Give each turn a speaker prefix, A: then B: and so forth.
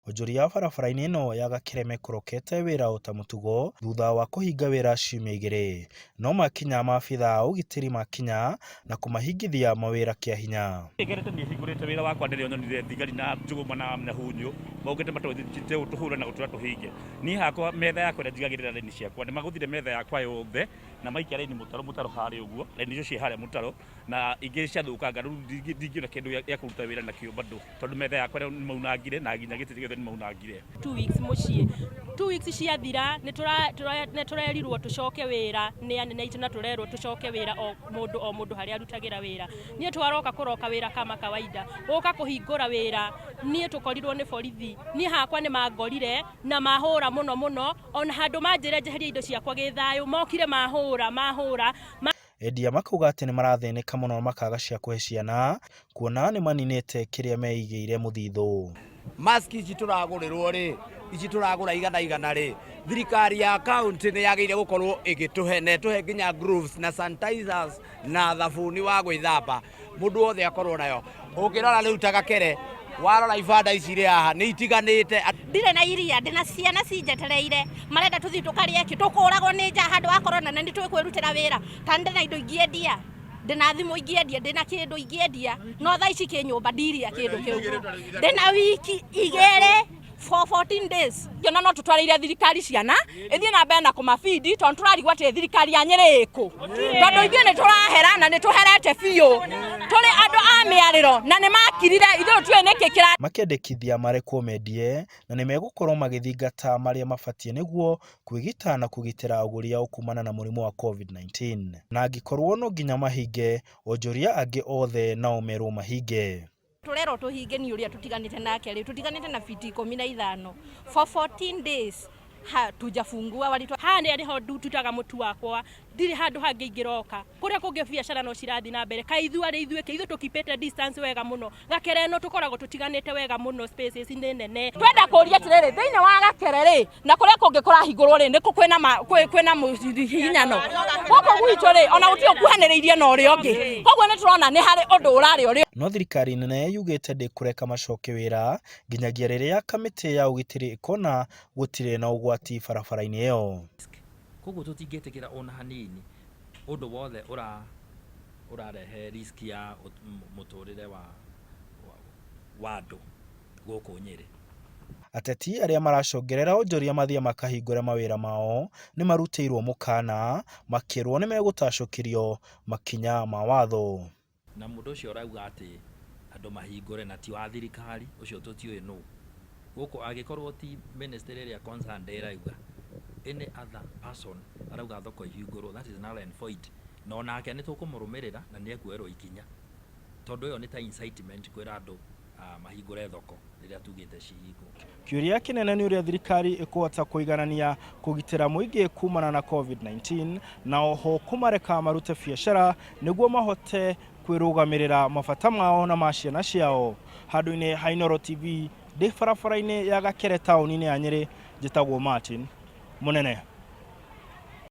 A: Onjoria a barabara-inĩ ĩno ya Gakere mekorokete wĩra o ta mũtugo thutha wa kũhinga wĩra ciumia igĩrĩ. No makinya maabitha a ũgitĩri makinya na kũmahingithia mawĩra kĩa hinya.
B: Ngerete niĩ hingũrĩte wĩra wakwa nĩrĩo nyonire thigari na njũgũma na mĩhunyũ mokĩte matũnyitĩte gũtũhũra na gũtwĩra tũhinge. Niĩ hakwa metha yakwa ĩrĩa njigagĩrĩra raini ciakwa nĩ magũthire metha yakwa yothe na maikia raini mũtaro mũtaro harĩa ũguo, raini icio ciĩ harĩa mũtaro na ingĩ ciathũkanga rĩu ndingĩona kĩndũ gĩa kũruta wĩra nakĩo bado tondũ metha yakwa ĩrĩa nĩ maunangire na nginya gĩtĩ gĩothe nĩ maunangire.
C: 2 weeks mũciĩ, 2 weeks ciathira nĩ tũrerirwo tũcoke wĩra nĩ anene aitũ, na tũrerwo tũcoke wĩra o mũndũ o mũndũ harĩa arutagĩra wĩra. Niĩ twaroka kũroka wĩra kama kawaida, gũka kũhingũra wĩra niĩ tũkorirwo nĩ borithi. Niĩ hakwa nĩ mangorire na mahũra mũno mũno, ona handũ manjĩre njeherie indo ciakwa gĩthayũ, mokire mahũra mahũra.
A: Endia makauga atĩ nĩ marathĩnĩka mũno makaga cia kũhe ciana kuona nĩ maninĩte kĩrĩa meigĩire mũthithũ.
D: Mask ici tũragũrĩrwo rĩ, ici tũragũra igana igana rĩ, thirikari ya county nĩ yagĩrĩire gũkorwo ĩgĩtũhe na ĩtũhe nginya gloves na sanitizers na thabuni wa gwĩthamba, mũndũ wothe akorwo nayo. Ũngĩrora rĩu ta Gakere, warora ibanda ici irĩ haha nĩ itiganĩte.
E: Ndirĩ na iria, ndĩna ciana cinjetereire, marenda tũthiĩ tũkarĩe kĩ, tũkũragwo nĩ njaa handũ ha corona na nĩ tũĩ kwĩrutĩra wĩra. Ta ndĩna indo ingĩendia, ndĩna thimũ ingĩendia, ndĩna kĩndũ ingĩendia, no thaa ici kĩ nyũmba ndirĩa kĩndũ kĩu. Ndĩna wiki igĩrĩ for 14 days.
F: Ngĩona no tũtwarĩire thirikari ciana ĩthiĩ na mbere na kũmabindi, tondũ tũrarigwo atĩ thirikari ya Nyĩrĩ ĩkũ, tondũ ithuĩ nĩ tũrahera na nĩ tũherete biũ, tũrĩ andũ a mĩarĩro na nĩ makirire, ithuĩ tũtiũĩ nĩkĩ kĩra.
A: Makendekithia marekwo mendie na nĩ megũkorwo magĩthingata marĩa mabatiĩ nĩguo kwĩgita na kũgitĩra agũri ao kumana na mũrimũ wa Covid-19. Na angĩkorwo no nginya mahinge, onjoria angĩ othe nao merwo mahinge.
E: Tũrerwo tũhinge nĩ ũrĩa tũtiganĩte nake rĩ, tũtiganĩte na fiti 15 for 14 days hatujafungua walitwa.
C: Haha nĩ nĩho ndutaga mũtu wakwa, ndirĩ handũ hangĩ ingĩroka. Kũrĩa kũngĩ biacara no cirathiĩ na mbere, kaĩ ithuĩ arĩ ithuĩ kĩ, ithuĩ tũkipĩte distance wega mũno. Gakere ĩno tũkoragwo tũtiganĩte wega mũno, spaces nĩ nene.
F: Twenda kũria atĩrĩrĩ, thĩinĩ wa Gakere rĩ na kũrĩa kũngĩ kũrahingũrwo rĩ, nĩkũ kwĩna mũhihinyano? Gũkũ gwitũ rĩ, ona gũtirĩ ũkuhanĩrĩirie na ũrĩa ũngĩ, koguo nĩ tũrona nĩ harĩ ũndũ ũrarĩ ũrĩa.
A: No thirikari nene yugĩte ndĩkũreka macoke wĩra nginyagia rĩrĩa kamĩtĩ ya ũgitĩri ĩkona gũtirĩ na ũgwati barabara-inĩ ĩyo.
G: Koguo tũtingĩtĩkĩra ona hanini ũndũ wothe ũra ũrarehe risk ya mũtũrĩre wa andũ gũkũ Nyĩrĩ.
A: Ateti arĩa maracongerera onjoria mathiĩ makahingũre mawĩra mao nĩ marutĩirwo mũkana makĩrwo nĩ megũtacũkĩrio makinya ma watho.
G: Na mũndũ ũcio ũrauga atĩ andũ mahingũre na ti wa thirikari, ũcio tũtiũĩ nũ. Gũkũ angĩkorwo ti ministry ĩrĩa concerned ĩrauga, any other person arauga thoko ihingũrwo, that is null and void. Na onake nĩ tũkũmũrũmĩrĩra na nĩ ekuoerwo ikinya. Tondũ ĩyo nĩ ta incitement kwĩra andũ mahingũre thoko rĩrĩa tugĩte cihingwo.
A: Kĩũria kĩnene nĩ ũrĩa thirikari ĩkũhota kũiganania kũgitĩra mũingĩ kumana na Covid-19 na oho kũmareka marute biacara nĩguo mahote kwĩrũgamĩrĩra mabata mao na ma ciana ciao. Handũ-inĩ ha Inooro TV ndĩ barabara-inĩ ya Gakere taũni-inĩ ya Nyĩrĩ, njĩtagwo Martin Mũnene.